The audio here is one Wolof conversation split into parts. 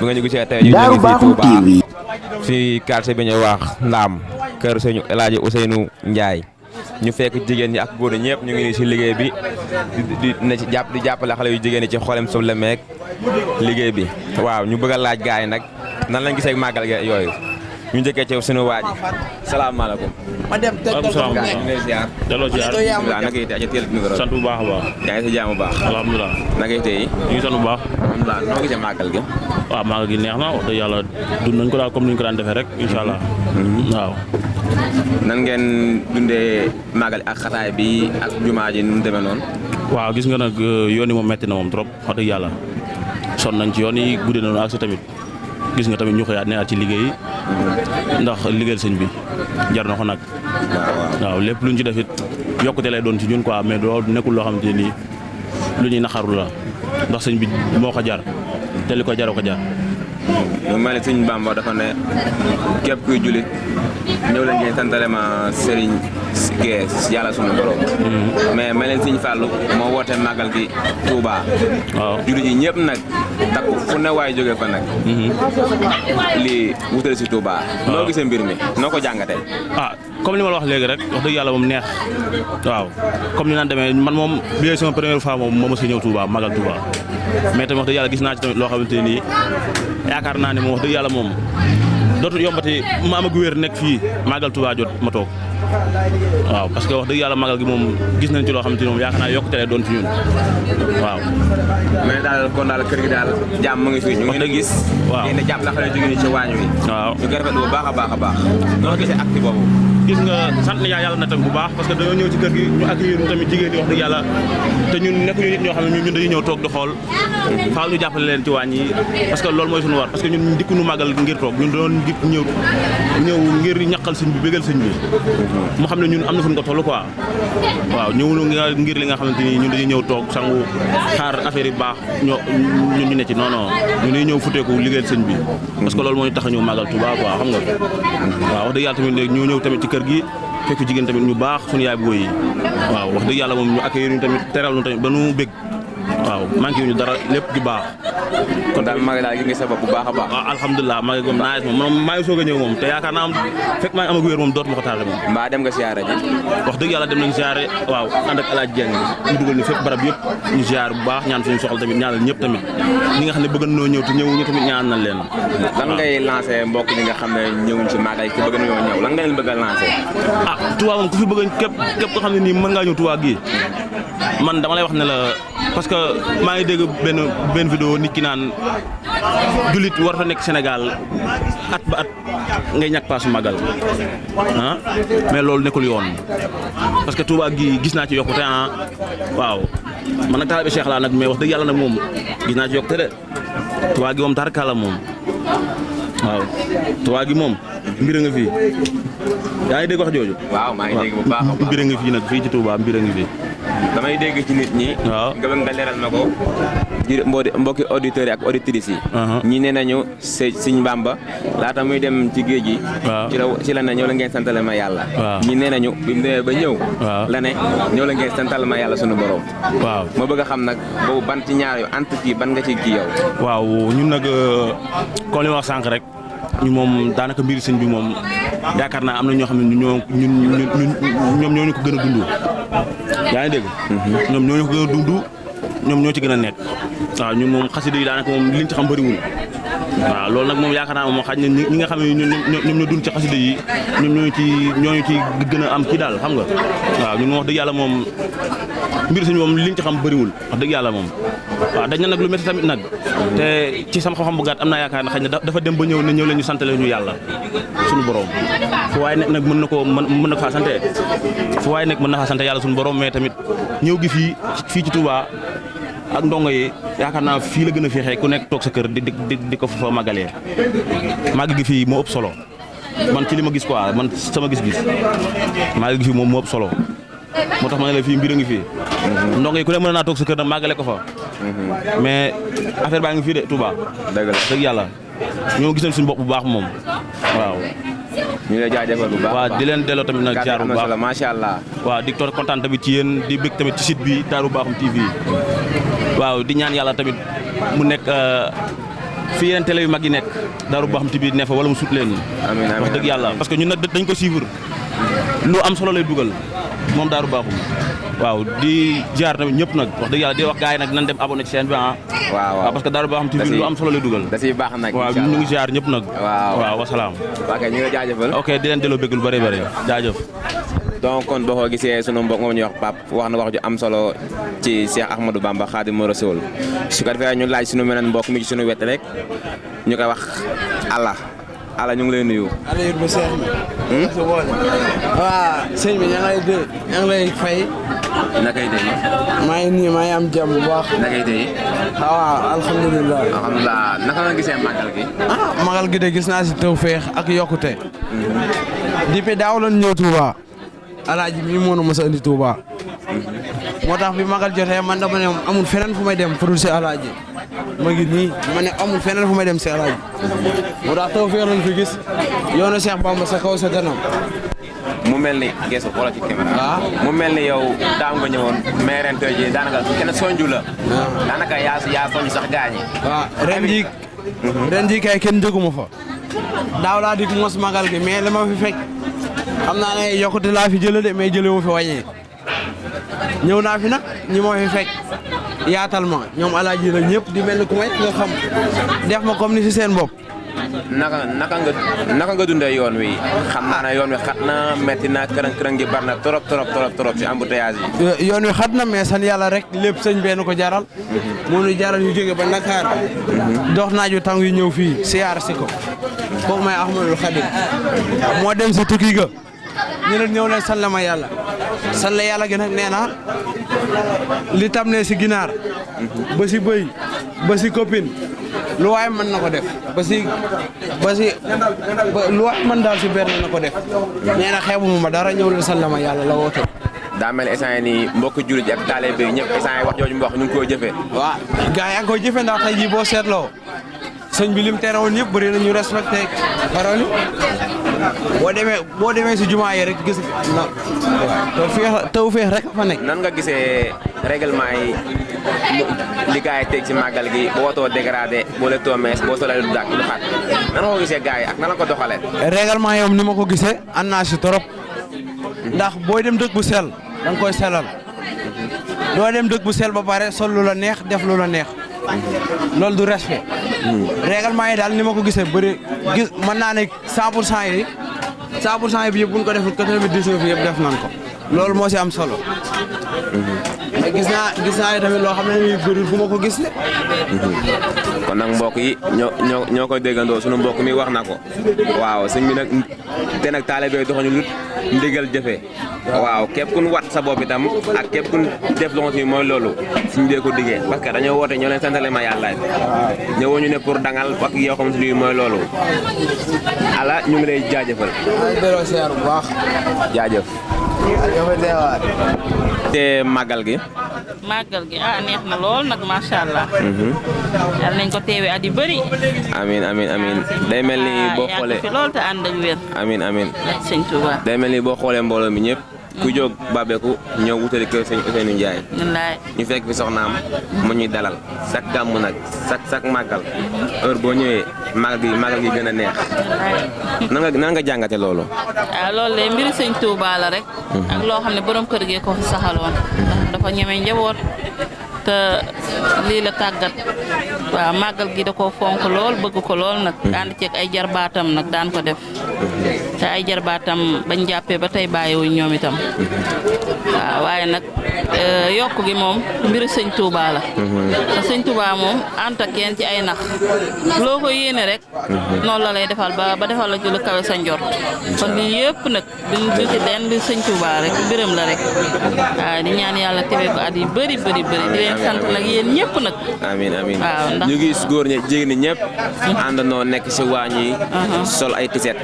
bu nga ñu gisee tey ñu ngi fii Touba fii quartier bi ñuy wax Ndaam kër sëñ El Hadji Ousseynou Ndiaye ñu fekk jigéen ñi ak góor ñëpp ñu ngi nii si liggéey bi di jàppale xale yu jigéen ñi ci xoolem suuf la meeg liggéey bi waaw ñu bëgg a laaj gaay yi nag nan lañ gisee màggal ge yooyu ñu njëkkee ci suñu waa ji salaamaaleykum. waaleykum salaam ñu ngi lay ziar. delloo ziar. alhamdulilah naka it aja teel numéro. sant bu baax a baax. yaa ngi si jàmm bu baax. alhamdulilah. naka it tey. ñu ngi sant bu baax. alhamdulilah noo gisee màggal gi. waaw màggal gi neex na wax dëgg yàlla dund nañ ko daal comme ni ñu ko daan defee rek incha allah. waaw. nan ngeen dundee màggal ak xataay bi ak jumaa ji nu mu demee noonu. waaw gis nga nag yoon yi moom metti na moom trop wax dëgg yàlla son nañ ci yoon yi guddee nañu ak si tamit gis nga tamit ñu xëyaat ne ci liggéey ndax liggéeyal sëñ bi jar na ko nag. waaw lépp luñ ci def it yokkute lay doon ci ñun quoi mais doo nekkul loo xamante ni lu ñuy naxarul la ndax sëñ bi moo ko jar te li ko jaroo ko jar. mu mel ni sëñ Bamba dafa ne képp kuy jullit ñëw leen ngeen santale ma Serigne Gueye yàlla sunu borom. mais mel leen sëñ Fallou moo woote màggal gi Touba. waaw jullit yi ñëpp nag takku fu ne waaye jógee fa nag. lii wutale si Touba. noo gisee mbir mi noo ko jàngatee. ah comme li ma la wax léegi rek wax dëgg yàlla moom neex waaw comme ni naan demee man moom bi sama première fois moom moo ma si ñëw Touba màggal Touba mais tamit wax dëgg yàlla gis naa ci tamit loo xamante nii yaakaar naa ne moom wax dëgg yàlla moom dootul yombati ma am ak wér nekk fii màggal Touba jot ma toog waaw parce que wax dëgg yàlla màggal gi moom gis nañ ci loo xamante ni moom yaakaar naa yokkute lay doon ci ñun waaw. mais daal kon daal kër gi daal jàmm mu ngi fi ñu ngi leen gis. waaw ngeen di jàpp la xale jigéen ñi ci waañ wi. waaw ñu gërëm bu baax a baax a baax. noo gisee acte boobu. gis nga sant yàlla na tamit bu baax parce que dañoo ñëw ci kër gi ñu accueillir tamit jigéen ñi wax dëgg yàlla te ñun nekkuñu nit ñoo xam ne ñun dañuy ñëw toog di xool faaw ñu jàppale leen ci waañ yi parce que loolu mooy suñu war parce que ñun dikku nu màggal ngir toog ñun doon dikk ñëw ngir ñaqal sëñ bi bégal sëñ bi mu xam ne ñun am na fu ñu ko toll quoi waaw ñëwunu ngir li nga xamante ni ñun dañuy ñëw toog sangu xaar affaire yi baax ñu ne ci non non ñun dañuy ñëw futeeku liggéeyal sëñ bi parce que loolu moo ñu tax a ñëw màggal Touba quoi xam nga waaw wax dëgg yàlla tamit ñu ñëw tamit ci kër gi fekk jigéen tamit ñu baax suñu yaay booy yi waaw wax dëgg yàlla moom ñu accueillir ñu tamit teral ñu tamit ba nu bég waaw manqué wuñu dara lépp di baax. kon daal maa ngi daal gis nga sa bopp bu baax a baax. waaw alhamdulilah maa ngi moom naa moom maa ngi soog a ñëw moom te yaakaar naa fekk maa ngi am ak wér moom dootuma ko tardé moom. mbaa dem nga siyaare ji. wax dëgg yàlla dem nañu siyaare waaw ànd ak El Hadj Dieng ñu dugal ni fépp barab yëpp ñu siyaare bu baax ñaan suñu soxla tamit ñaanal ñëpp tamit ñi nga xam ne bëgg nañoo ñëw te ñëwuñu tamit ñaan nañ leen. lan ngay lancé mbokk ñi nga xam ne ñëwuñ ci màggal te bëgg nañoo ñëw lan nga leen bëgg a lancé. ah Touba moom ku fi bëgg képp ko xam ne nii mën ngaa ñëw Touba gii man dama lay wax ne la parce que maa ngi dégg benn vidéo nit ki naan jullit war fa nekk Sénégal at ba at ngay ñàkk paasu màggal ah mais loolu nekkul yoon parce que Touba gi gis naa ci yokkute ah waaw man nag taalibe Cheikh laa nag mais wax dëgg yàlla nag moom gis naa ci yokkute de Touba gi moom tarkala moom waaw Touba gi moom mbir nga fii yaa ngi dégg wax jooju. waaw maa ngi dégg bu baax a baax mbir nga fii nag fii ci Touba mbir nga fii. damay dégg ci nit ñi. waaw nga leeral ma ko. mbokki auditeurs yi ak auditrices yi. ñi nee nañu Sëñ Bamba laata muy dem ci géej gi. ci la ne ñëw la ngeen santale ma yàlla. ñi nee nañu bi mu demee ba ñëw. la ne ñëw la ngeen santale ma yàlla sunu borom. waaw ma bëgg a xam nag boobu ban ci ñaar yu ant kii ban nga ci kii yow. waaw ñun nag comme li ma wax sànq rek ñu moom daanaka mbiri sëñ bi moom yaakaar naa am na ñoo xam ne ñoom ñoo ñu ko gën a dund. yaa ngi dégg. ñoom ñoo ñu ko gën a dund ñoom ñoo ci gën a nekk. waaw ñun moom xasida yi daanaka moom liñ ci xam bëriwul. waaw loolu nag moom yaakaar naa moom xaj na ñi nga xam ne ñoom ñoo dund ci xasida yi ñoom ñooñu ci gën a am kii daal xam nga. waaw ñun moom wax dëgg yàlla moom mbir suñu moom liñ ci xam bëriwul wax dëgg yàlla moom. waaw dañ na nag lu métti tamit nag te ci sama xam-xam bu gàtt am naa yaakaar ne xëy na dafa dem ba ñëw ne ñëw leen ñu santale ñu yàlla suñu borom fu waaye nekk nag mën na ko faa sante fu waaye nekk mën na faa sante yàlla suñu borom mais tamit ñëw gi fii ci Touba ak ndongo yi yaakaar naa fii la gën a féexee ku nekk toog sa kër di ko fa màggalee màgg gi fii moo ëpp solo man ci li ma gis quoi man sama gis-gis màgg gi fii moom moo ëpp solo moo tax ma ne la fii mbir a ngi fii ndongo yi ku ne mën naa toog sa kër nag màggale ko fa mais affaire baa ngi fii de Touba dëgg yàlla ñoo gis nañ suñu bopp bu baax moom waaw ñu ngi lay jaajëfal bu baax waaw di leen delloo tamit nag jaar bu baax macha allah waaw di kontaan tamit ci yéen di bëgg tamit ci site bi Darou Bakhoum TV waaw di ñaan yàlla tamit mu nekk fii yeneen télé yu mag yi nekk Daaru Baxum TV ne fa wala mu sut leen amiin wax dëgg yàlla parce que ñun nag dañ ko suivre lu am solo lay dugal moom Daaru Baxum waaw di jaar tamit ñëpp nag wax dëgg yàlla di wax gars yi nag nan dem abonné ci chaîne bi waaw parce que Daaru Baxum TV lu am solo lay dugal da ciy baax nag waaw ñu ngi jaar ñëpp nag waaw wasalaam ok ñu ngi jaajëfal ok di leen delloo bëgg lu bëri bëri jaajëf donc kon boo ko gisee sunu mbokk moom ñuy wax Pape wax na wax ju am solo ci Cheikh Ahmadou Bamba Khadimu Rasul su ko defee ñu laaj sunu meneen mbokk mi ci sunu wet rek ñu koy wax Alla ñu ngi lay nuyu. Alla yur ba seex mi. waaw sëñ bi ña ngi lay fay. nakay tey. maa ngi nii maa ngi am jàmm bu baax. nakay tey. waaw alhamdulilah. alhamdulilah naka nga gisee màggal gi. màggal gi de gis naa si tawféex ak yokkute. depuis daaw lan ñëw Touba. alaaji mi moo mos a indi Touba. moo tax bi màggal jotee man dama ne amul feneen fu may dem furul si alaaji. ma ngi nii ma ne amul feneen fu may dem si alaaji. moo tax tawféex lañ fi gis yoonu Cheikh Bamba sa kaw sa kanam. mu mel ni geesu xoolal ci caméra. mu mel ni yow daaw nga ñëwoon mais ren tey jii daanaka kenn soñju la. daanaka yaa soñju sax gaañi. waaw ren jii kay kenn jóguma fa. daaw laa dig mos magal gi mais li ma fi fekk xam naa ne yokkute laa fi jëlee de mais jëlee wu fi wàññee. ñëw naa fi nag ñi ma fi fekk yaatal ma ñoom alaaji la ñëpp di mel ni ku may nga xam def ma comme ni si seen bopp. naka nga dundee yoon wi xam naa ne yoon wi xat na metti na kërën gi bar na trop ci embouteillage yi. yoon wi xat na mais san yàlla rek lépp sëñ benn ko jaral. moo ñu jaral ñu jóge ba Dakar. dox naaju tàng yu ñëw fii siyaar si ko. kooku may Ahmadul Xadim moo dem si tukki ga ñu ne ñëw leen san la ma yàlla. san la yàlla gi nag nee na li tam ne si ginaar. ba si bëy ba si copine. lu waay mën na ko def lu waay mën daal si benn na ko def nee na xeebu ma dara ñëw leen sallama yàlla la woote. daa mel instant yii nii mbokk jullit yi ak taalibe yi ñëpp instant yii wax jooju mu wax ñu ngi koy jëfee. waaw gars yaa ngi koy jëfee ndax tey jii boo seetloo sëñ bi lim tere woon yëpp bëri na ñu respecté parole boo demee si jumaa yi rek gis na tawfeex rek fa nekk. nan nga gisee règlement yi li gars yi teg ci màggal gi boo wootoo dégradé boo lettoo mees boo solee lu dàq lu xat nan nga ko gisee gars yi ak nan la ko doxalee. règlement yoom ni ma ko gisee ànd naa si trop ndax booy dem dëkk bu sell da nga koy sellal doo dem dëkk bu sell ba pare sol lu la neex def lu la neex loolu du respect. règlement yi daal ni ma ko gisee bëri gis mën naa ne 100% yi 100% bi yëpp bu ñu ko deful 99 yëpp def nañ ko loolu moo si am solo. mais gis naa tamit loo xam ne nii bëri fu ma ko gis de. kon nag mbokk yi ñoo koy déggandoo sunu mbokk mi wax na ko waaw sëñ bi nag te nag taalibe doxuñu lut ndigal jëfe waaw képp ku ñu wat sa bopp itam ak képp ku ñu def loo xam mooy loolu suñu dee ko diggee parce que dañoo woote ñoo leen santale ma yàlla ñëwoo ñu ne pour dangal ak yoo xam si mooy loolu Alla ñu ngi lay jaajëfal. delloo siyaar bu baax. jaajëf. te màggal gi. màggal gi neex na lool nag macha allah. yal nañ ko teewee at yu bëri. amiin day mel ni boo xoolee yàgg fi lool te ànd ak wér. amiin sëñ Touba. day mel ni boo xoolee mbooloo mi ñëpp. ku jóg Babeku ñëw wutali kër sëñ Ousseynou Ndiaye. wallaay ñu fekk fi soxnaam mu ñuy dalal chaque gàmm nag chaque màggal heure boo ñëwee màggal gi gën a neex. nan nga jàngate loolu. loolu de mbiri sëñ Touba la rek. ak loo xam ne borom kër gee ko fi saxaloon. ndax dafa ñeme njaboot te lii la tàggat. waaw màggal gi da koo fonk lool bëgg ko lool nag. ànd ceeg ay jarbaatam nag daan ko def. te ay jarbaatam bañ jàppee ba tey bàyyiwuñ ñoom itam. waaw waaye nag yokk gi moom mbiru sëñ Touba la. te sëñ Touba moom ànd ak kenn ci ay nax. loo ko yéene rek. noonu la lay defal ba defal la jëlu kawe sa njort. kon lii yëpp nag du ci den di sëñ Touba rek mbiram la rek. waaw di ñaan yàlla tewe ko at yi bëri di leen sant nag yéen ñëpp nag. amiin waaw ndax ñu gis góor ñi jigéen ñi ñëpp. àndandoo nekk si waañ yi. sol ay tiset.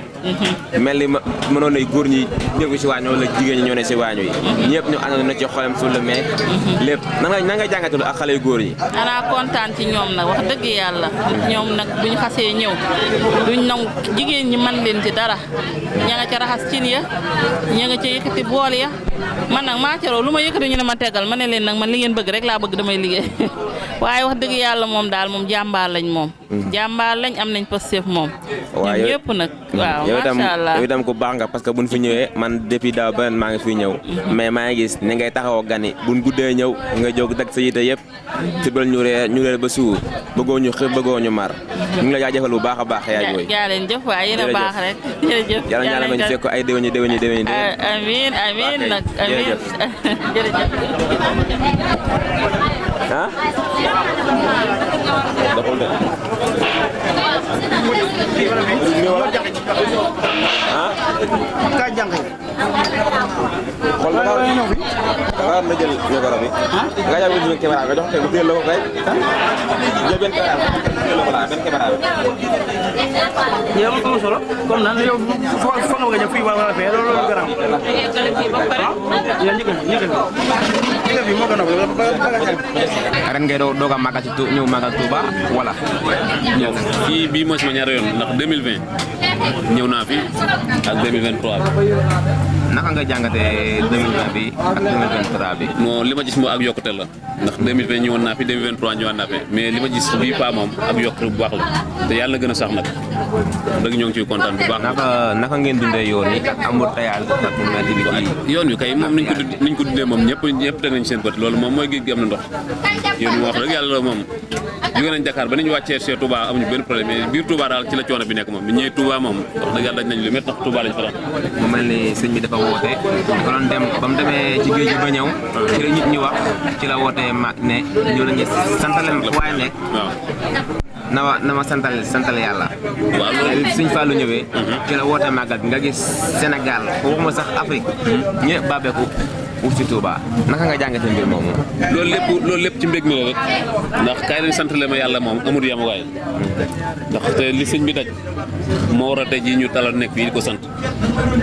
mel ni mënoon nay góor ñi ñëw si waañ wala jigéen ñi ñoo ne si waañ yi. ñëpp ñu àndandoo na ci xolam suul la mais lépp nan nga jàngatul ak xale yu góor yi. xanaa kontaan ci ñoom nag wax dëgg yàlla. ñoom nag buñ xasee ñëw duñ nangu jigéen ñi man leen ci dara ña nga ca raxas cin ya ña nga ca yëkkati bool ya man nag maa ca raw lu ma yëkkati ñu ne ma tegal ma ne leen nag man li ngeen bëgg rek laa bëgg damay liggéey waaye wax dëgg yàlla moom daal moom jàmbaar lañ moom. jàmbaar lañ am nañ Pastef moom. waaw ñun ñëpp nag. waaw macha allah yow itam ku baax nga parce que buñ fi ñëwee man depuis daaw ba maa ngi fiy ñëw. mais maa ngi gis ni ngay taxawoo gan yi buñ guddee ñëw nga jóg dag sa yite yëpp tibal ñu reer ba suur bëggoo ñu xëy bëggoo ñu mar ñu ngi la jaajëfal bu baax a baax yaay booy. jaa leen jëf waaye yéen a baax rek. jërëjëf yàlla ñaanal nga ñu fekk ay déwén amiin amiin nag amiin jërëjëf. ah. doxul de. ah. ka jàng xool nga war na jël micro bi. nga jàpp ñu caméra nga jox ko mu téel la ko kay. jël benn caméra benn caméra bi. yow am solo comme nan yow fa nga bëgg a ñëw fii wala fee loolu garaaw. yaa njëkk bi moo gën a ren ngay doog a màggal ci ñëw màggal Touba wala. ñëw fii bii mooy sama ñaari yoon ndax 2020 ñëw naa fi ak 2023 bi. naka nga jàngatee 2020 bi ak 2023 bi. non li ma gis moo ak yokkute la ndax 2020 ñëwoon naa fi 2023 ñëwaat naa fi mais li ma gis bii paa moom ak yokkute bu baax la te yàlla gën a sax nag dëgg ñoo ngi ciy kontaan bu baax. naka ngeen dundee yoon yi ak embouteillage ak bu mel ni yoon wi kay moom niñ ko dundee moom ñëpp teg nañ seen bët loolu moom mooy géej gi am na ndox yoon wi wax dëgg yàlla moom jóge nañ Dakar ba ni ñu wàccee see Touba amuñu benn problème mais biir Touba daal ci la coono bi nekk moom bi ñëwee Touba moom wax dëgg yàlla dañ nañ lu métti ndax Touba lañ fa tax. mu mel ni sëñ bi dafa woote ko doon dem ba mu demee ci géej gi ba ñëw ci la nit ñi wax ci la wootee mag ne ñëw nañu santale waaye nekk waaw na ma santal yàlla. waaw loolu Sëñ Fallou ñëwee. ci la woote màggal bi nga gis Sénégal waxuma sax Afrique ñëpp bàbbeeku wut si Touba naka nga jàngatee mbir moomu. loolu lépp ci mbég mi la rek ndax kaay leen santale ma yàlla moom amul yamuwaay ndax te li sëñ bi daj moo war a tey jii ñu talal nekk fii di ko sant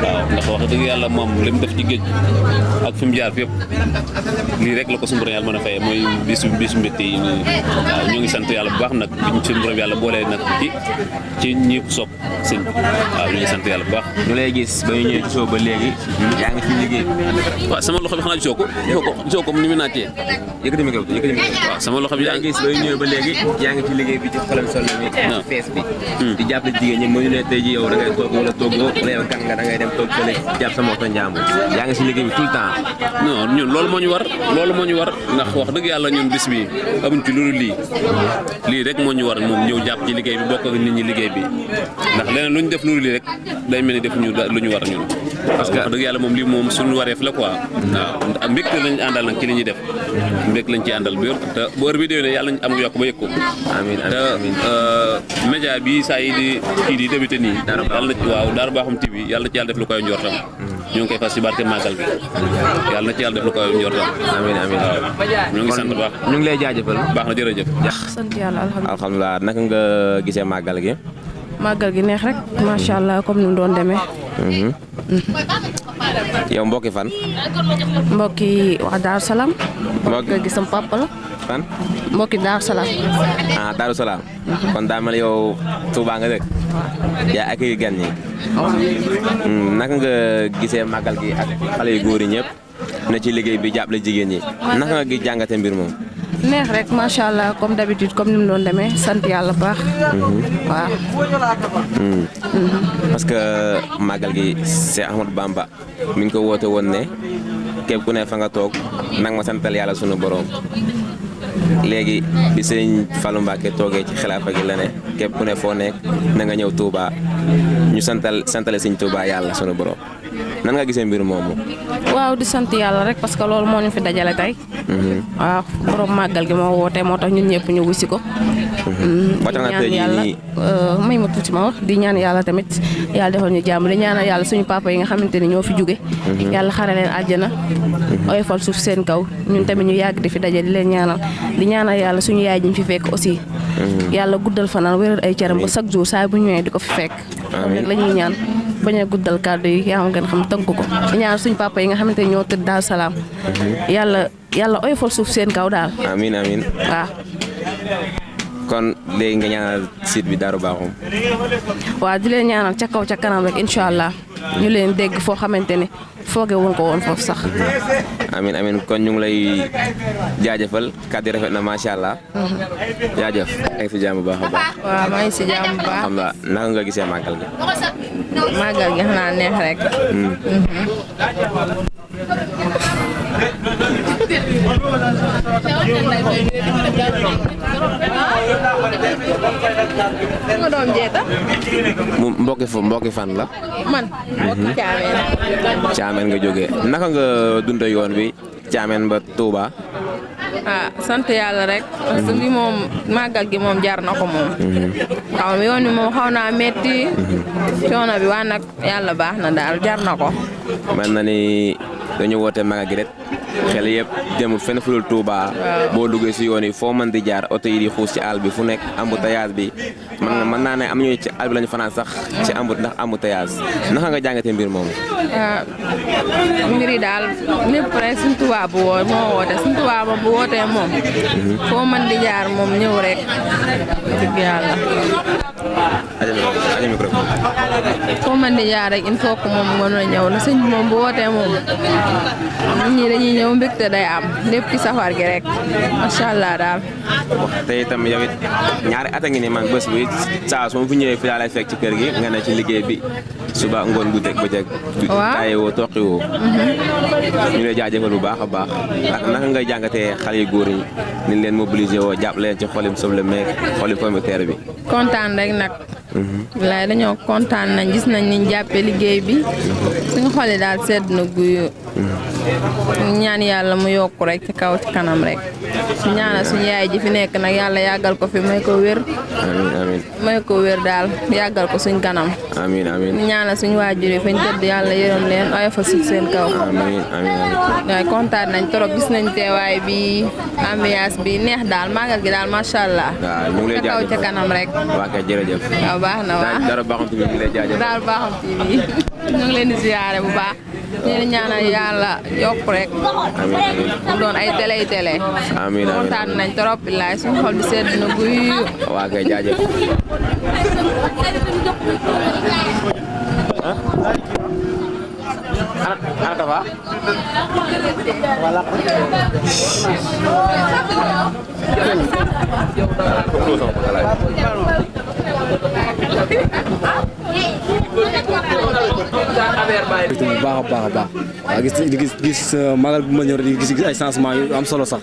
waaw ndax wax dëgg yàlla moom li mu def ci géej ak fi mu jaar fépp lii rek la ko suñu borom yàlla mën a fayee mooy bisu mbégte yi waaw ñoo ngi sant yàlla bu baax nag biñ suñu borom yàlla boolee nag ci ñi sopp sëñ bi waaw ñu ngi sant yàlla bu baax. ñu lay gis ba ñu ñëwee gisoo ba léegi yaa ngi ci liggéey. waaw sama loxo bi xanaa gisoo ko ni mu naajtee. yëkkati micro bi waaw sama loxo bi yaa ngi gis ba ñu ñëwee ba léegi yaa ngi ci liggéey bi ci xolam sol mi fees bi di jàppale jigéen ñi mënu ne tey ji yow da ngay toog wala toogoo wala yow gan nga da ngay dem toog fële jàpp sa moto njàmbur yaa ngi si liggéey bi tout le temps. non ñun loolu moo ñu war ndax wax dëgg yàlla ñun bis bi amuñ ci loolu lii rek moo ñu war moom ñëw jàpp ci liggéey bi bokk ak nit ñi liggéey bi ndax leneen lu ñu def loolu lii rek day mel ni def ñu lu ñu war ñun parce que wax dëgg yàlla moom lii moom suñu wareef la quoi waaw mbégte lañ àndal nag ci li ñuy def mbég lañ ci àndal bu yor te bu heure bi déwénee yàlla nañ am yokk ba yëg ko te média bi saa yi di kii di débuté nii yàlla na waaw Daaru Bakhoum TV yàlla na ci yàlla def lu koy njortam ñoo ngi koy fas ci barke màggal bi yàlla na ci yàlla def lu koy njortam amiin waaw ñoo ngi sant baax ñu ngi lay jaajëfal baax na jërëjëf sant yàlla alhamdulilah naka nga gisee màggal gi màggal gi neex rek macha allah comme ni mu doon demee yow mbokki fan mbokki wax Daaru Salaam mbokki gi sama papa la fan mbokki Daaru Salaam Daaru Salaam kon daa mel yow Touba nga dëkk yaa ak gan ñi naka nga gisee màggal gi ak xale yu góor yi ñëpp ne ci liggéey bi jàppale jigéen ñi naka nga gi jàngate mbir moom neex rek macha allah comme d'habitude comme ni mu doon demee sant yàlla baax waaw parce que màggal gi Cheikh Ahmadou Bamba mi ngi ko woote woon ne képp ku ne fa nga toog nag ma santal yàlla sunu borom léegi bi sëñ Fallou Mbacké toogee ci xilaafa gi la ne képp ku ne foo nekk na nga ñëw Touba ñu santale sëñ Touba yàlla sunu borom nan nga gisee mbir moomu. waaw di sant yàlla rek parce que loolu moo ñu fi dajale tey. waaw borom màggal gi moo woote moo tax ñun ñëpp ñu wusi ko. ba tax na tey jii nii may ma tuuti ma wax di ñaan yàlla tamit yàlla defal ñu jàmm di ñaanal yàlla suñu papa yi nga xamante ni ñoo fi jóge yàlla xare leen àjjana oyofal suuf seen kaw ñun tamit ñu yàgg di fi daje di leen ñaanal di ñaanal yàlla suñu yaay ji ñu fi fekk aussi yàlla guddal fanaan wéral ay caram ba chaque jour saa bu ñëwee di ko fi fekk rek la ñuy ñaan bañ a guddal kàddu yi yaa xam ngeen xam tënk ko di ñaanal suñu papa yi nga xamante ni ñoo tëdd Daaru Salaam yàlla oyofal suuf seen kaw daal amiin amiin waaw kon léegi nga ñaanal site bi Darou Bakhoum. waaw di leen ñaanal ca kaw ca kanam rek incha allah ñu leen dégg foo xamante ne fooge woon ko woon foofu sax. amin amin kon ñu ngi lay jaajëfal kàddu yi rafet na macha allah. jaajëf. yaa ngi si jàmm bu baax a baax. waaw maa ngi si jàmm bu baax. alhamdulilah naka nga gisee màggal gi. màggal gi xanaa neex rek. nga doom jeeta. mbokki fan la. man. mbokki Caameen. Caameen nga jógee naka nga dund yoon bi Caameen ba Touba. sant yàlla rek. parce que lii moom màggal gi moom jar na ko moom. xaw ma yoon bi moom xaw naa metti. coono bi waa nag yàlla baax na daal jar na ko. mel na ni dañu woote magal gi rek xel yëpp demul fenn fu dul Touba. boo duggee si yoon yi foo mën di jaar oto yi di xuus ci àll bi fu nekk embouteillage bi mën naa ne am ñu ci àll bi lañu fanaan sax ci ndax embouteillage naka nga jàngatee mbir moomu. mbir yi daal lépp rek Sëñ Touba moo woote Sëñ Touba moom bu wootee moom. foo mën di jaar moom ñëw rek dëgg yàlla. foo mën di jaar rek il faut que moom mën a ñëw na sëñ bi moom bu wootee moom nit ñi dañuy ñëw mbégte day am lépp ci safar gi rek macha allah daal. te itam yow it ñaari at a ngi ni man bés bi saa su ma fi ñëwee fi laa lay fekk ci kër gi nga ne ci liggéey bi suba ngoon guddeeg bëccëg. waaw taaye woo toqi woo. ñu lay jaajëfal bu baax a baax ak naka ngay jàngatee xale yu góor yi ni leen mobilisé woo jàpp leen ci xolim soble meeg xolim communautaire bi. kontaan rek nag. bilaay dañoo kontaan nañ gis nañ niñ jàppee liggéey bi suñu xol yi daal sedd na guyu ñaan yàlla mu yokku rek ci kaw ci kanam rek su ñaanal suñu yaay ji fi nekk nag yàlla yàggal ko fi may ko wér. amiin amiin may ko wér daal yàggal ko suñ kanam. amiin amiin ñaanal suñu waajur yi fañ tëdd yàlla yërëm leen ay fa suuf seen kaw. amiin amiin waaye kontaan nañ trop gis nañ teewaay bi ambiance bi neex daal màggal gi daal macha allah. waaw ñu ngi lay ca kaw ca kanam rek. waa kay jërëjëf. waaw baax na waaw Darou Bakhoum TV ñu ngi lay jaajëf. Darou Bakhoum TV ñu ngi leen di ziyaare bu baax ñu leen ñaanal yàlla yokk rek. amiin amiin mu doon ay télé télé. amiin amiin kontaan nañ trop billaay suñu xol bi sedd na guy. waa kay jaajëf. ana Tafa. bu baax a baax waaw gis magal bu ma ñëw di gis ay changement yu am solo sax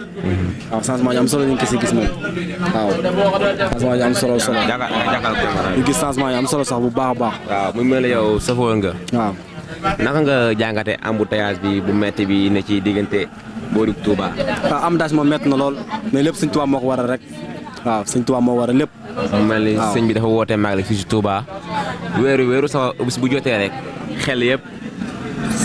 waaw changement yu am solo ñu ngi gis moom waaw changement yu am solo ñu gis changement yu am solo sax bu baax a baax. waaw mu mel ne yow safoor nga. waaw naka nga jàngate embouteillage bi bu metti bi ne ci diggante boori Touba. waaw am daas moom métti na lool mais lépp Sëñ Touba moo ko waral rek waaw Sëñ Touba moo waral lépp. mu mel ni sëñ bi dafa wootee magal fii ci Touba weeru sax bis bu jotee rek xel yëpp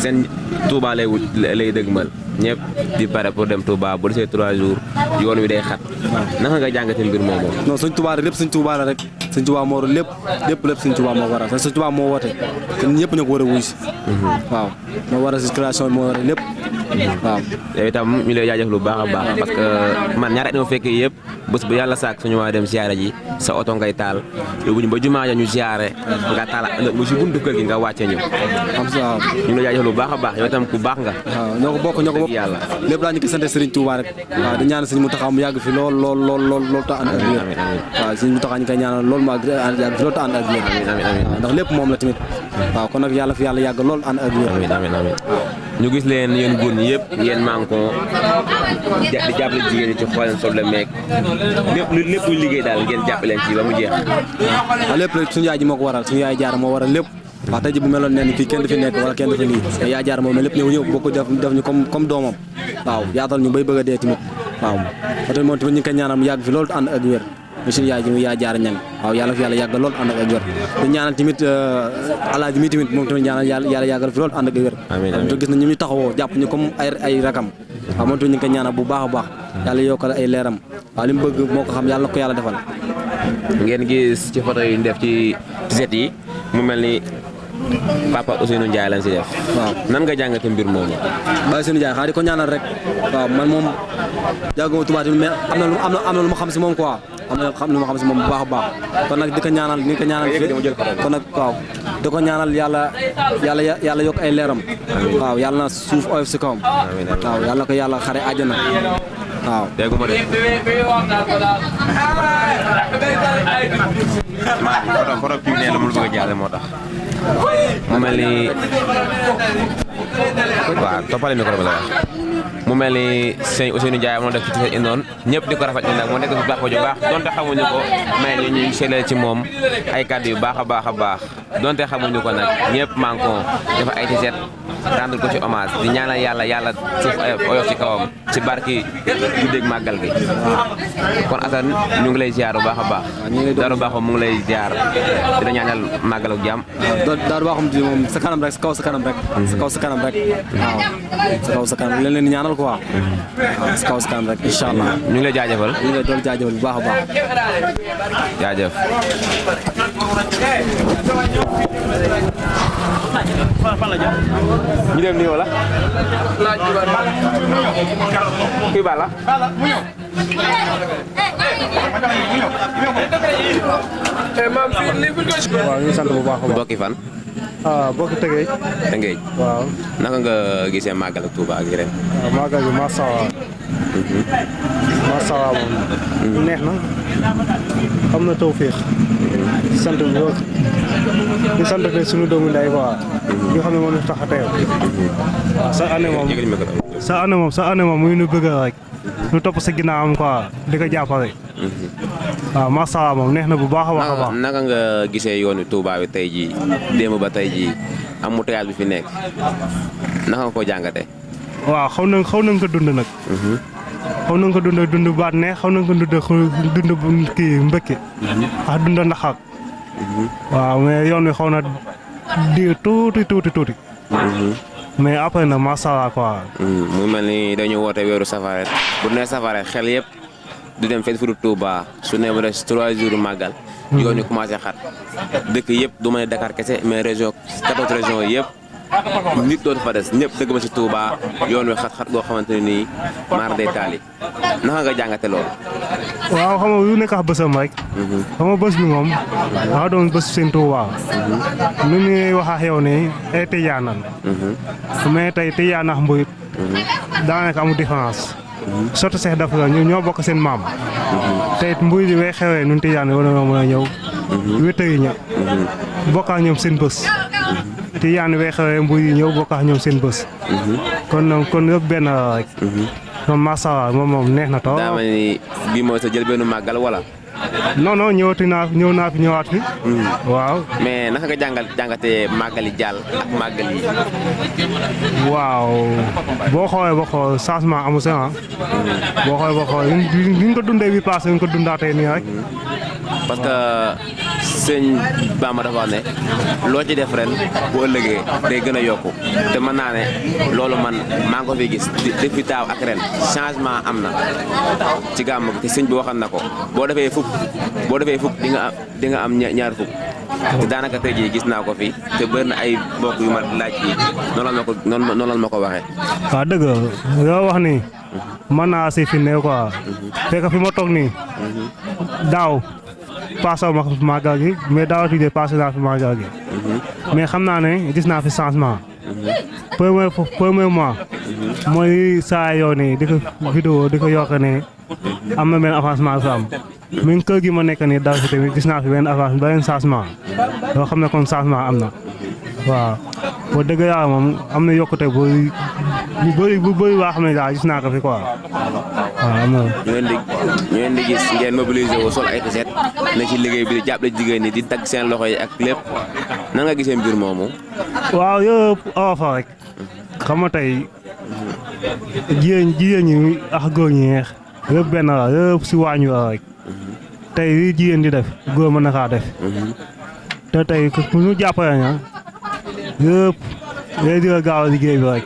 seen Touba lay wut lay dëgmal ñëpp di pare pour dem Touba bu desee 3 jours yoon wi day xat. naka nga jàngatee mbir moomu. non Sëñ Touba lépp Sëñ Touba la rek Sëñ Touba moo waral lépp Sëñ Touba moo waral Sëñ Touba moo woote te ñëpp ñoo ko war a wuy si. waaw moo waral circulation bi moo waral lépp waaw. yow itam ñu lay jaajëf lu baax a baax parce que man ñaari at ma fekkee yëpp bés bu yàlla sàkk suñu waa dem siyaare ji sa oto ngay taal yóbbu ñu ba jumaa ja ñu siyaare nga taal mu si buntu kër gi nga wàcce ñu. am sa waaw ñu lay jaajëf lu baax a baax yow itam ku baax nga. waaw ñoo ko bokk yàlla lépp daal ñu ko sant Serigne Touba rek waaw di ñaanal Serigne Mountakha mu yàgg fi lool ta ànd ak wér waaw Serigne Mountakha ñu koy ñaanal lool mu yàgg fi lool ta ànd ak wér waaw ndax lépp moom la tamit waaw kon nag yàlla fi yàlla yàgg lool ànd ak wér. amiin ñu gis leen yéen góor ñi yëpp yéen manko di jàppale jigéen ñi ci xooleen soble meeg lépp lu liggéey daal ngeen jàppale leen ci ba mu jeex. waaw lépp rek suñu yaay ji moo ko waral suñu yaay jaar moo waral lépp wax tey ji bu meloon ne fii kenn du fi nekk wala kenn du fi lii mais yaay jaar moom lépp ñëw boo ko def ñu comme doomam waaw yaatal ñu bay bëgg a dee tamit waaw parce que moom tamit ñu ngi koy ñaanal mu yàgg fi loolu ànd ak wér suñu yaay ji mu yaay jaar ñang waaw yàlla fi yàlla yàgg lool ànd ak wér di ñaanal tamit alaaji mi tamit moom tamit ñaanal yàlla yàggal fi loolu ànd ak wér te gis na ñu taxawoo jàpp ñu comme ay rakam waaw moom tamit ñu ngi koy ñaanal bu baax a baax yàlla yokkal ay leeram waaw li mu bëgg moo ko xam yàlla na ko yàlla defal. ngeen gis ci photo yi ñu def ci set yi mu mel ni papa Ousseynou Ndiaye lañ si def. waaw nan nga jàngate mbir moomu. Baye Ousseynou Ndiaye xanaa di ko ñaanal rek waaw man moom jànguma tubaab mais am na lu ma xam si moom quoi xam ne ma xam si moom bu baax a baax kon nag di ko ñaanal fi kon nag waaw di ko ñaanal yàlla yokk ay leeram waaw yàlla na suuf oyof si kawam waaw yàlla na ko yàlla xare àjjana waaw déggu ma de maa foto bi nee la mu bëgg a jaale moo tax mu mel ni waaw toppale micro bi la wax mu mel ni sëñ Ousseynou Ndiaye moo def ci Tise Indoon ñëpp di ko rafetlu nag moo nekk si baax ju baax donte xamuñu ko mais ñu seelee ci moom ay kàddu yu baax a baax donte xamuñu ko nag ñëpp maa ngi ko dafa ay tiset rendre ko ci hommage di ñaanal yàlla suuf oyof ci kawam ci barki du dégg màggal gi kon Assane ñu ngi lay ziar bu baax a baax Darou Bakhoum mu ngi lay ziar dina ñaanal màggal ak jàmm Darou Bakhoum di moom sa kanam rek sa kaw sa kanam rek sa kanam rek waaw sa kaw sa kanam leen ñaanal quoi waaw sa kaw sa kanam rek incha allah ñu ngi lay jaajëfal ñu ngi lay doon jaajëfal bu baax a baax jaajëf ñu dem nii wala kuy bala waaw ñu sant bu baax a baax bokki fan bokki Tëngéej Tëngéej waaw naka nga gisee màggal ak Touba ak ren waaw màggal bi macha Allah moom neex na am na tawféex di sant bu baax di sant de suñu doomu nday quoi nga xam ne moom la tax a teew waaw sa année moom muy nu bëgg rek nu topp sa ginnaawam quoi di ko jàppale waaw macha Allah moom neex na bu baax a baax naka nga gisee yoonu Touba bi tey jii démb ba tey jii embouteillage bi fi nekk naka nga ko jàngate waaw xaw nañ ko dund nag xaw nañ ko dund baat neex xaw nañ ko dund kii mbëkki ak dund ndaxaak waaw mais yoon wi xaw na di tuuti mais après na macha Allah quoi mu mel ni dañu woote weeru safaret bu ne safaret xel yëpp du dem fenn fu dul Touba su ne ba des 3 jours màggal yoon wi commencé xat dëkk yëpp du may Dakar kese mais région 14 régions yëpp nit dootu fa des ñëpp dëgg ma si Touba yoon wi xat-xat goo xamante ne nii maar day taali naka nga jàngate loolu waaw xam nga yu nekk ak bësam rek xam nga bés bi moom daa doon bés seen Touba nu ñuy wax ak yow ne ay tijaanan mais tey tijaan ak mburit daanaka amul différence surtout Seex dafa la ñoo bokk seen maam tey mburit yi way xewee nun tijaan war na mën a ñëw wéttari ña bokk ak ñoom seen bés tijaan way xewee mburit yi ñëw bokk ak ñoom seen bés kon yëpp benn la rek moom macha Allah moom neex na trop. daa mel ni bii mooy sa jël benn màggal wala. non ñëw naa fi ñëwaat fi. waaw. mais naka nga jàngatee màggali jàll ak màggal yi. waaw boo xoolee ba xool changement amu si boo xoolee ba xool li ñu ko dundee bi passé ñu ko dundaatee nii rek. parce que sëñ Bamba dafa wax ne loo ci def ren bu ëllëgee day gën a yokku te mën naa ne loolu man maa ngi ko fi gis depuis daaw ak ren changement am na ci gàmm gi te sëñ bi waxal na ko boo defee fukk di nga am ñaar fukk te daanaka tey jii gis naa ko fi te bëri na ay mbokk yu ma laaj yi noonu la ma ko waxee. waaw dëgg yoo wax ni mën naa si fi ne quoi fekk fi ma toog nii daaw passé ma fi màggal gi mais daaw tuddee passé naa fi màggal gi mais xam naa ne gis naa fi changement premier mois mooy saa yoo nii di ko vidéo di ko yokk ne am na benn avancement fi am mais kër gi ma nekk nii daaw si tamit gis naa fi benn changement yoo xam ne kon changement am na waaw boo dëgg yàlla moom am na yokkute bu bëri waa xam ne daal gis naa ko fi quoi waaw am na. ñu leen di gis ngeen mobiliser wu sol ay tiset ne ci liggéey bi di jàppale jigéen ñi di tagg seen loxo yi ak lépp nan nga gisee mbir moomu. waaw yëpp awa fa rek xam nga tey jigéen ñi ak góor ñi neex yëpp benn la yëpp si waañu la rek tey li jigéen di def góor mën na kaa def te tey ku ñu jàppale ña yëpp day di gaaw a liggéey bi rek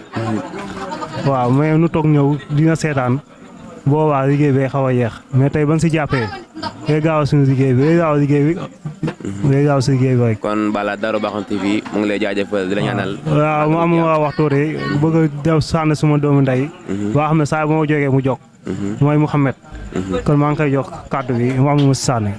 waaw mais nu toog ñëw dina seetaan boobaa liggéey bi xaw a yeex mais tey ban si jàppee day gaaw suñu liggéey bi day gaaw si liggéey bi rek. kon Balla Darou Bakhoum TV mu ngi lay jaajëfal di la ñaanal. waaw mu am wax tuuti bëgg a def sànni suma doomu ndey. boo xam ne saa bu ma jógee mu jóg. mooy Mouhamed. kon maa ngi koy jox kàddu bi mu am mu sànni.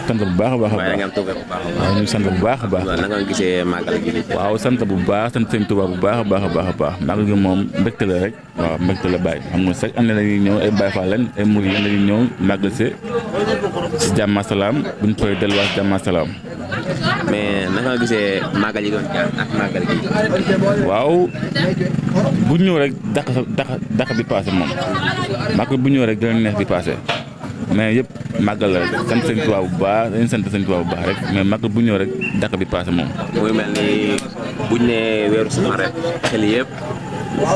sant bu baax a baax a baax waaye nga am tawfeex bu baax a baax. waaw ñu sant bu baax a baax. waaw naka nga gisee màggal gi. waaw sant bu baax sant sëñ Tuubaa bu baax a baax a baax a baax màggal gi moom mbégte la rek waaw mbégte la bàyyi xam nga chaque année dañuy ñëw ay Baay Faal lañ ay murid lañ dañuy ñëw màggal si jàmm ak salaam buñ koy delluwaat si jàmm ak salaam. mais naka nga gisee màggal yi doon jaar ak màggal gi. waaw bu ñëw rek dàq bi passé moom màggal bu ñëw rek dina neex bi passé mais yëpp màggal la rek sant sëñ Tuubaa bu baax dañuy sant sëñ Tuubaa bu baax rek mais màggal bu ñëw rek dàq bi passé moom. muy mel ni buñ ne weeru safar rek xel yëpp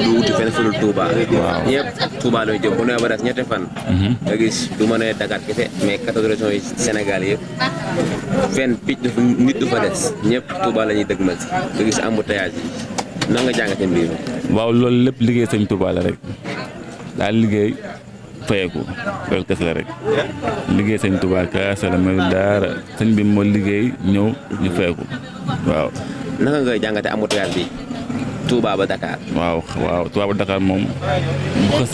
du wuti fenn fudul Touba. waaw ñëpp Touba lay jëm bu ne ba des ñetti fan. nga gis du ma ne Dakar kese mais 14 régions yi Sénégal yëpp fenn picc nit du fa des ñëpp Touba la ñuy dëgmal si nga gis embouteillage yi nan nga jàngatee mbir mi. waaw loolu lépp liggéey sëñ Tuubaa la rek daal liggéey fayeeku loolu kese la rek liggéey sëñ Tuubaa kese la mooy daara sëñ bi moo liggéey ñëw ñu fayeeku waaw. naka nga jàngatee embouteillage bi Touba ba Dakar. waaw Touba ba Dakar moom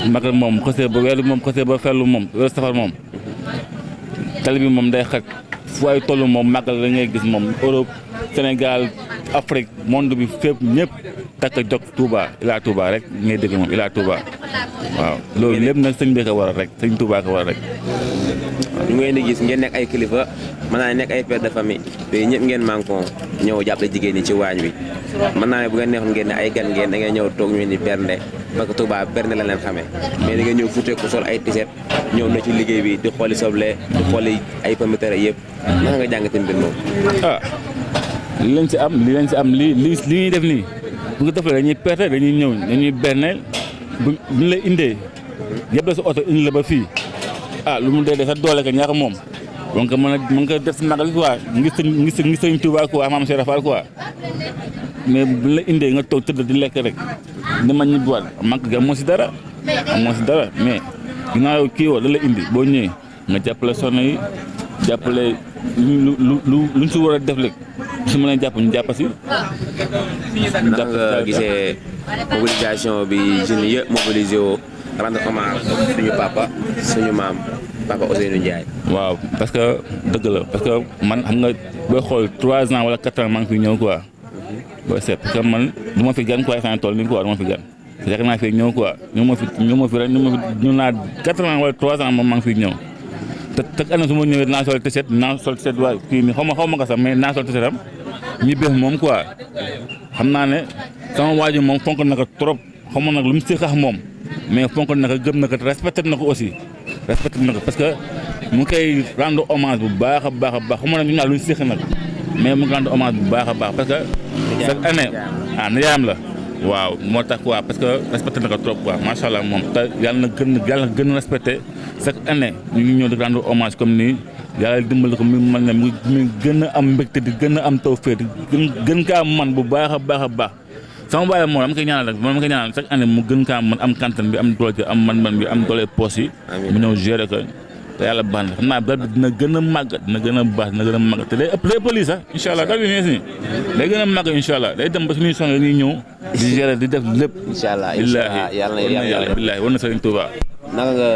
màggal moom xësee ba weeru moom xësee ba fellu moom weeru safar moom tali bi moom day xat fu ay toll moom màggal la ngay gis moom Europe Sénégal Afrique monde bi fépp ñëpp takk jog Touba ilaa Touba rek ngay dégg moom ilaa Touba waaw loolu lépp nag sëñ bi ko waral rek sëñ Touba ko waral rek. ñu ngeen di gis ngeen nekk ay kilifa mën naa nekk ay père de famille te ñëpp ngeen mànkoo ñëw jàppale jigéen ñi ci waañ wi mën naa ne bu ngeen neexoon ngeen ne ay gan ngeen da ngeen ñëw toog ñu ni bernde parce que Touba bernde la leen xamee mais da ngeen ñëw futeeku sol ay tiset ñëw na ci liggéey bi di xooli soble di xooli ay pomme de terre yëpp naka nga jàngatee mbir moom. li leen si am li ñuy def nii bu nga defee dañuy perte dañuy ñëw dañuy berneel bu ñu la indee yëpp la sa oto indi la ba fii lu mu dee sa doole ka ñaar moom donc mën nga def si magal quoi ngi sëñ Touba quoi maam Cheikh Fall quoi mais bu la indee nga toog tëdd di lekk rek dama ñibbiwaat manque ga amoo si dara mais ginnaaw kii woo da la indi boo ñëwee nga jàppale soxna yi jàppale luñ si war a def rek su ma leen jàpp ñu jàpp si. naka nga gisee mobilisation bi jeunes yëpp mobilisé woo rendre hommage suñu papa suñu maam papa Ousseynou Ndiaye. waaw parce que dëgg la parce que man xam nga booy xool 3 ans wala 4 ans maa ngi fi ñëw quoi. booy seet parce que man du ma fi gan quoi fan tool nii quoi du ma fi gan. fekk naa fi ñëw quoi ñu ma fi rek ñu naa 4 ans wala 3 ans moom maa ngi fi ñëw. te année su ma ñëwee dinaa sol t-shirt waaye kii nii xaw ma ko sax mais dinaa sol t-shirt am ñu bees moom quoi xam naa ne sama waajur moom fonk na ko trop xaw ma nag lu mu séqax moom mais fonk na ko gëm na ko respecté na ko aussi parce que mu ngi koy rendre hommage bu baax a baax xaw ma nag ñu naan lu ñu séq nag mais mu ngi rendre hommage bu baax a baax parce que chaque année nijaayam la waaw moo tax quoi parce que respecté na ko trop quoi macha allah moom te yàlla na gën a respecté chaque année ñu ngi ñëw di rendre hommage comme nii yàlla dimbali ko mi man ne mu gën a am mbégte di gën a am tawfeex di gën kaa man bu baax a baax sama baay moom dama koy ñaanal rek dama koy ñaanal chaque année mu gën kaa man am kantan bi am doole am man bi am doole poos yi mu ñëw gérer ko te yàlla baax na xam naa dal bi dina gën a màgg dina gën a baax dina gën a màgg te day ëpp lii sax incha allah dal bi nees nii day gën a màgg incha allah day dem ba suñuy songe ñuy ñëw di gérer di def lépp incha allah yàlla billaahi war na Sëriñ Tuubaa. naka nga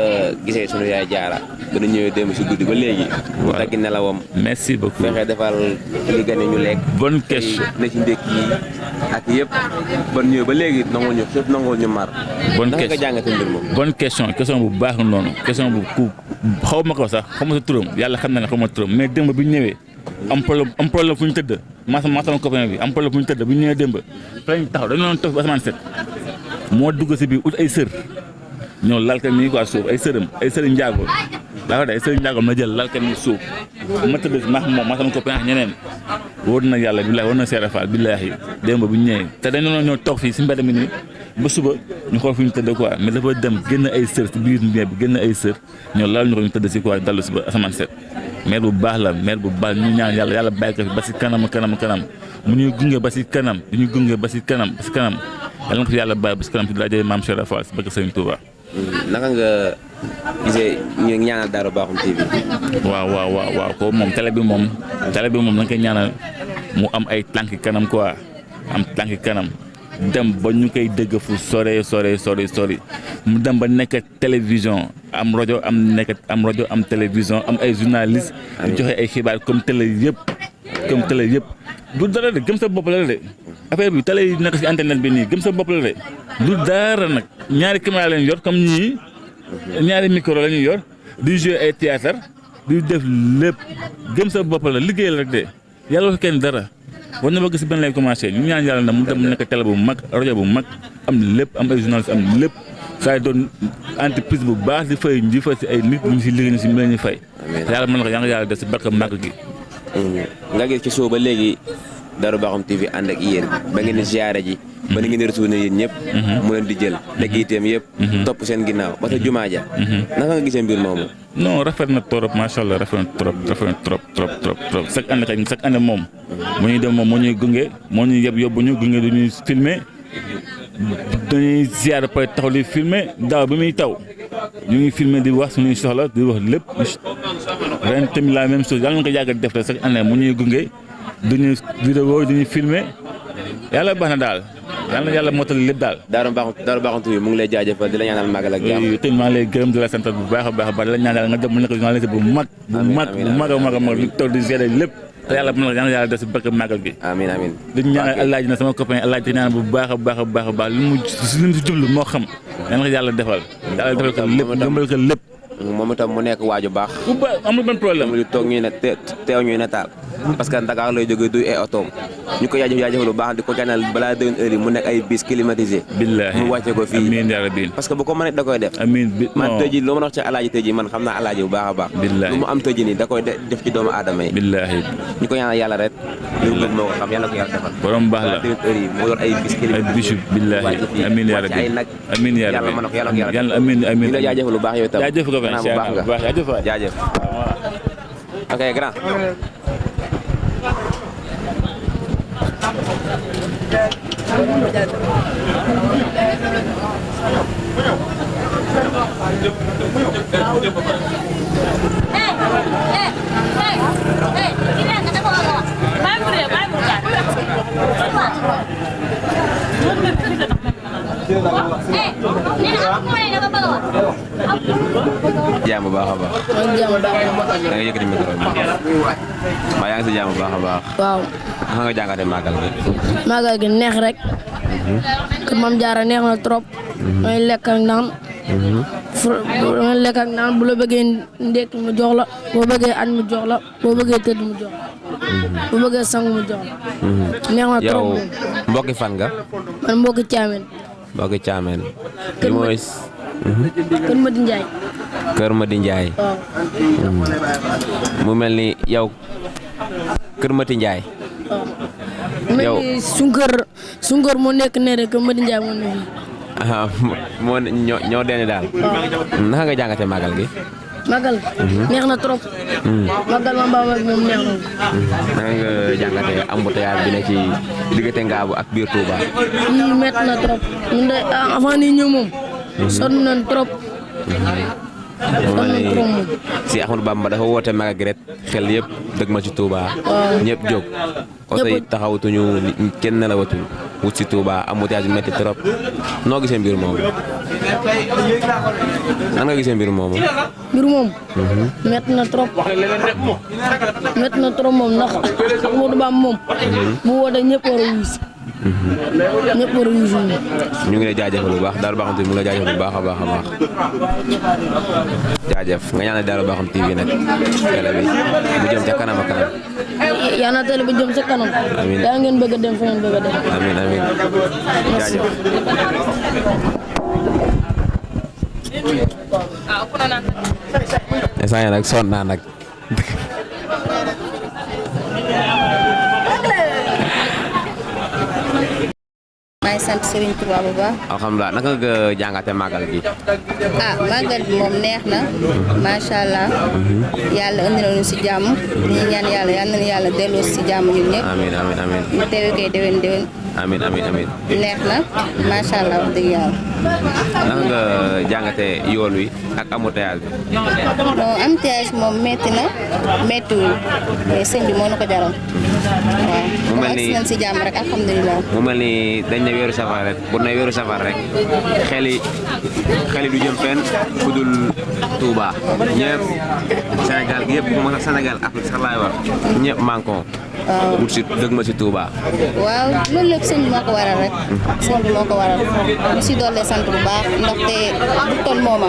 gisee sunu yaay jaara ba nu ñëwee démb si guddi ba léegi. mu daggi nelawam. merci beaucoup fexe defal li gën ñu lekk. bonne question na ci ndékki yi ak yëpp ba ñëwee ba léegi nangul ñu fépp nangul ñu mar. bonne naka nga jàngatee mbir moom. bonne question bu baax noonu question bu ku xaw ma ko sax xaw ma sa turam yàlla xam na ne xaw ma turam mais démb bi ñu ñëwee am problème fu ñu tëdd sama copain bi am problème fu ñu tëdd bu ñu ñëwee démb fa lañ taxaw dañu doon toog ba asamaan set moo dugg si biir ut ay sër ñoo lal ka nii quoi suuf ay sëri njaago daa ko de ay sëri njaago na jël lal ka nii suuf ma tëdd si maax moom ma sama copain ak ñeneen wóor na yàlla billaahi wóor na Seera Faal billaahi démb bu ñu ñëwee te dañu doon ñoo toog fii si mbedd mi nii ba suba ñu xool fi ñu tëdd quoi mais dafa dem génn ay sër si biir mbedd bi génn ay sër ñoo lal ñu ko ñu tëdd si quoi dallu si ba asamaan set maire bu baax la maire bu baax ñu ñaan yàlla bàyyi ko fi ba si kanam mu ñuy gunge ba si kanam di ñu gunge ba si kanam yàlla na ko fi yàlla bàyyi ba si kanam si rajo Maam Seera Faal si bëgg Sëriñ Tuubaa. naka nga gisee ñu ñaanal Daaru Bakhoum TV. waaw ko moom télé bi moom da nga koy ñaanal mu am ay tànk kanam quoi am tànki kanam dem ba ñu koy dégg fu sore mu dem ba nekk télévision am rajo am télévision am ay journaliste di joxe ay xibaar comme télé yëpp du dara de gëm sa bopp la de affaire bi télé yi nekk ci internet bi nii gëm sa bopp la de du dara nag ñaari caméra lañu yor comme ñii ñaari micro la ñu yor di jouer ay théâtre di def lépp gëm sa bopp la liggéeyal rek de yàlla wax kenn dara war na ba gis benn lay commencé ñu ñaan yàlla na mu dem mu nekk télé bu mag rajo bu mag am lépp am ay journaliste am lépp saa doon entreprise bu baax di fay ci ay nit ñu ci liggéey ñu ci mel ñu fay yàlla mën na ko yàlla def ci barke màgg gi. nga gis ci soo ba léegi Darou Bakhoum TV ànd ak yéen ba ngeen di ziyaare ji ba ni ngeen di retourné yéen ñëpp mu leen di jël dëgg itam yëpp topp seen ginnaaw ba sa jumaa ja naka nga gisee mbir moomu. non rafet na trop macha allah rafet na trop chaque année moom mu ñuy dem moom moo ñuy gunge moo ñuy yóbbu ñu gunge du ñuy filmer dañuy ziyaare pare taxaw di filmer daaw bi muy taw ñu ngi filmer di wax suñuy soxla di wax lépp ren tamit la même chose yàlla na ko yàgg def rek chaque année mu ñuy gunge duñu vidéo duñu filmer yàlla baax na daal yàlla mottali lépp daal. Darou Bakhoum TV mu ngi lay jaajëfal di la ñaanal màggal ak jàmm. te maa ngi lay gërëm di la sant bu baax a baax di la ñaanal nga dem mu nekk journaliste bu mag a mag li toog di gérer lépp te yàlla mën na yàlla def si barke màggal gi. amiin di ñaanal Alaaji na sama copain Alaaji di ñaan bu baax a li mu si jublu moo xam yàlla defal ko lépp gëmbal ko lépp. moom itam mu nekk waaju baax. bu baax amul benn problème. mu toog ñuy ne teew ñuy nataal parce que Dakar lay jógee duy ay otoom ñu ko jaajëfal lu baax di ko ñaanal balaa déwén heure yi mu nekk ay bis climatisé. billaahi mu wàcce ko fii amiin yaa rabbi parce que bu ko mënee da koy def. amiin man tey jii lu ma wax ci alaaji tey jii man xam naa alaaji bu baax a baax. billaahi lu mu am tey jii nii da koy def ci doomu aadama yi. billaahi ñu ko ñaanal yàlla rek. li mu bëgg moo ko xam yàlla ko yàlla defal. borom baax la déwén heure yi mu yor ay bis climatisé. ay bisu billaahi amiin yaa rabbi ay nag amiin yaa rabbi yàlla mën na ko yàlla ko yàlla amiin ñu la jaajëfal lu baax yow tam jaajëf ko bu baax nga jaajëf ok grand. jàmm baax a baax. da nga yëkkati micro bi. waaw yaa ngi si jàmm baax a baax. waaw. naka nga jàngatee màggal gi. màggal gi neex rek. kër Mame Diarra neex na trop. mooy lekk ak naan. mooy lekk ak naan bu la bëggee ndekki mu jox la boo bëggee añ mu jox la boo bëggee tëdd mu jox la boo bëggee sang mu jox la. neex na trop yow mbokki fan nga. man mbokki Thiamène. mbokki Thiamène. li mooy. Kër Madi Ndiaye. Kër Madi Ndiaye. waaw. mu mel ni yow Kër Madi Ndiaye. yow mel ni sunkër moo nekk ne rek Kër Madi Ndiaye moo ne fii. moo ñoo deen daal. naka nga jàngatee màggal gi. màggal. neex na trop. màggal ma mbaa moom neex na. naka nga jàngatee embouteillage bi ne ci diggante Ngaabu ak biir Touba. lii métti na trop ñun de avant nii ñëw moom. sonn nañ trop. si Ahmadou Bamba dafa woote magal gi rek xel yëpp dëgg ma ci Touba. ñëpp jóg. oto yi taxawatuñu kenn nelawatul wut si Touba embouteillage bi métti trop noo gisee mbir moomu. nan nga gisee mbir moomu. mbir moom. métti na trop. métti na trop moom ndax Ahmadou Bamba moom. bu wootee ñëpp war a wuyu si. ñëpp war a wuyu si ñu ngi lay jaajëfal bu baax Darou Bakhoum TV mu ngi lay jaajëfal bu baax a baax a baax. jaajëf nga ñaanal Darou Bakhoum TV nag télé bi mu jëm ca kanam ak kanam. yaa na télé bi jëm ca kanam. amiin yaa ngeen bëgg a dem fa ngeen bëgg a dem. amiin amiin jaajëf. instant yii nag sonn naa nag. maa ngi sant Serigne Touba bu baax. alhamdulilah naka nga jàngatee màggal gi. màggal bi moom neex na. macha allah. yàlla indi na ñu si jàmm. ñu ñaan yàlla yal na yàlla delloo si jàmm ñun ñëpp. amiin amiin amiin. ñu teewee koy déwén déwén amiin amiin amiin. neex na macha allah wax dëgg yàlla. naka nga jàngatee yoon wi ak embouteillage bi. non embouteillage moom métti na méttiwul mais sëñ bi moo na ko jaral. waaw mu mel ni nañ si jàmm rek alhamdulilah. mu mel ni dañ ne weeru safar rek bu ne weeru safar rek xel yi du jëm fenn ku dul Touba ñëpp Sénégal gi yëpp moom sax Sénégal Afrique sax laay wax ñëpp manko wut si dëgg ma si Touba. waaw loolu lépp sëñ bi moo ko waral rek. sëñ bi moo ko waral ñu si dollee sant bu baax ndaxte bu toll mooma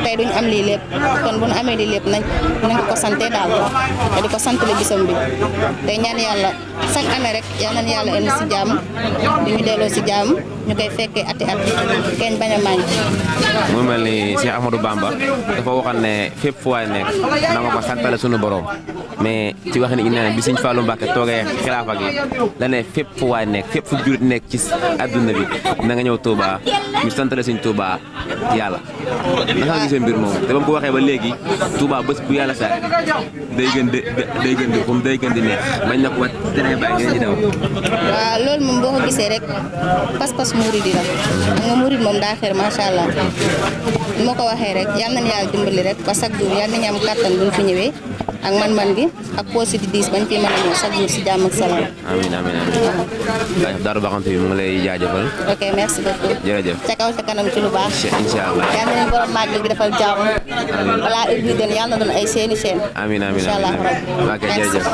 tey duñ am lii lépp kon bu nu amee lii lépp nañ ko sante daal te di ko santale bisam bi tey ñaan yàlla chaque année rek yal nañu yàlla indi si jàmm di ñu delloo si jàmm ñu koy fekkee ati at kenn bañ a manqué. mu mel ni Cheikh Ahmadou Bamba dafa waxoon ne fépp fu waay nekk na nga ko santale sunu borom mais ci wax ni ne bi Sëñ Fallou Mbacké toogee xilaafa gi la ne fépp fu waay nekk fépp fu jurit nekk ci adduna bi na nga ñëw Touba ñu santale Sëñ Touba yàlla. naka nga gisee mbir moomu te ba mu ko waxee ba léegi Touba bés bu yàlla sax day gën di neex bañ na ko wat dana bàyyi ngeen di daw. waaw loolu moom boo ko gisee rek pas-pas murid yi la xam nga murid moom daa xeer macha allah ni ma ko waxee rek yal nañu yàlla dimbali rek ba chaque jour yal nañu am kattan bu ñu fi ñëwee ak man-man gi ak poche di diis bañ fi mën a ñëw chaque jour si jàmm ak salaam. amiin amiin amiin. Darou Bakhoum TV mu ngi lay jaajëfal. ok merci beaucoup. jërëjëf. ca kaw ca kanam ci lu baax. incha allah. yal nañu borom màggal gi defal jàmm. balaa heure bii doon yal na doon ay seeni seen. amiin amiin incha allah. ok jërëjëf.